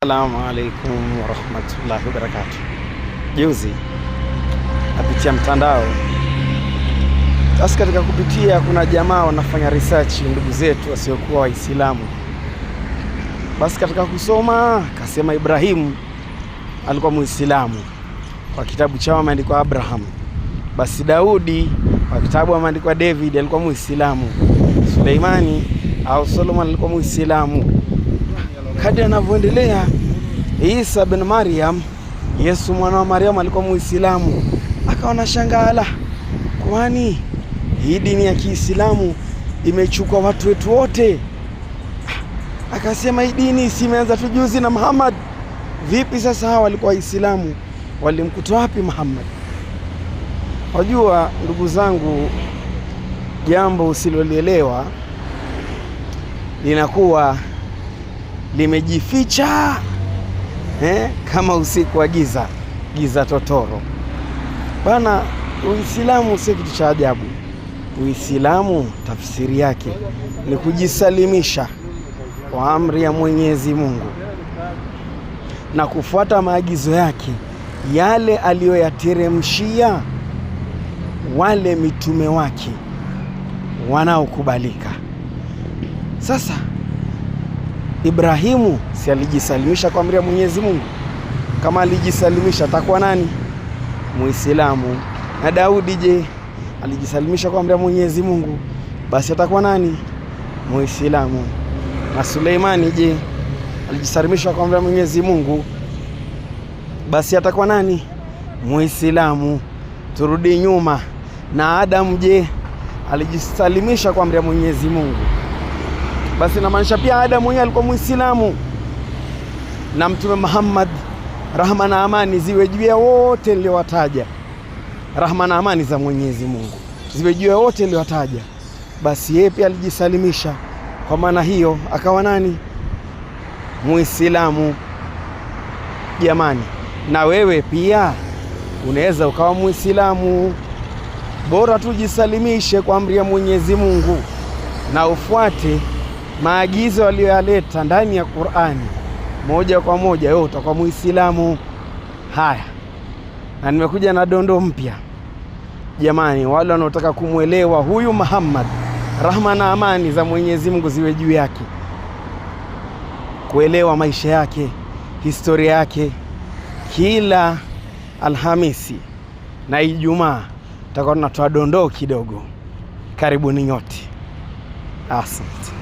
Assalamu alaikum warahmatullahi wabarakatuh. Juzi napitia mtandao sasa, katika kupitia kuna jamaa wanafanya research, ndugu zetu wasiokuwa Waislamu. Basi katika kusoma kasema Ibrahimu alikuwa Muislamu, kwa kitabu chao ameandikwa Abraham. Basi Daudi kwa kitabu ameandikwa David alikuwa Muislamu. Suleimani au Solomon alikuwa Muislamu. Kadri anavyoendelea Isa bin Maryam, Yesu mwana wa Mariamu alikuwa Muislamu. Akaona shangala, kwani hii dini ya Kiislamu imechukua watu wetu wote? Akasema hii dini si imeanza tu juzi na Muhammad? Vipi sasa hawa walikuwa Waislamu, walimkuta wapi Muhammad? Wajua ndugu zangu, jambo usilolielewa linakuwa limejificha kama usiku wa giza, giza totoro bana. Uislamu sio kitu cha ajabu. Uislamu tafsiri yake ni kujisalimisha kwa amri ya Mwenyezi Mungu na kufuata maagizo yake yale aliyoyateremshia wale mitume wake wanaokubalika. Sasa Ibrahimu si alijisalimisha kwa amri ya Mwenyezi Mungu? Kama alijisalimisha atakuwa nani? Muislamu. Na Daudi je, alijisalimisha kwa amri ya Mwenyezi Mungu? Basi atakuwa nani? Muislamu. Na Suleimani je, alijisalimisha kwa amri ya Mwenyezi Mungu? Basi atakuwa nani? Muislamu. Turudi nyuma. Na Adamu je, alijisalimisha kwa amri ya Mwenyezi Mungu? Basi inamaanisha pia Adamu mwenyewe alikuwa Muislamu. Na Mtume Muhammad, rahma na amani ziwe juu ya wote niliowataja, rahma na amani za Mwenyezi Mungu ziwe juu ya wote niliowataja. Basi yeye pia alijisalimisha, kwa maana hiyo akawa nani? Muislamu. Jamani, na wewe pia unaweza ukawa Muislamu, bora tujisalimishe kwa amri ya Mwenyezi Mungu na ufuate maagizo aliyoyaleta ndani ya Qur'ani moja kwa moja, wewe utakuwa Muislamu. Haya, na nimekuja na dondoo mpya jamani, wale wanaotaka kumwelewa huyu Muhammad, rahma na amani za Mwenyezi Mungu ziwe juu yake, kuelewa maisha yake, historia yake, kila Alhamisi na Ijumaa tutakuwa tunatoa dondoo kidogo. Karibuni nyote, asante.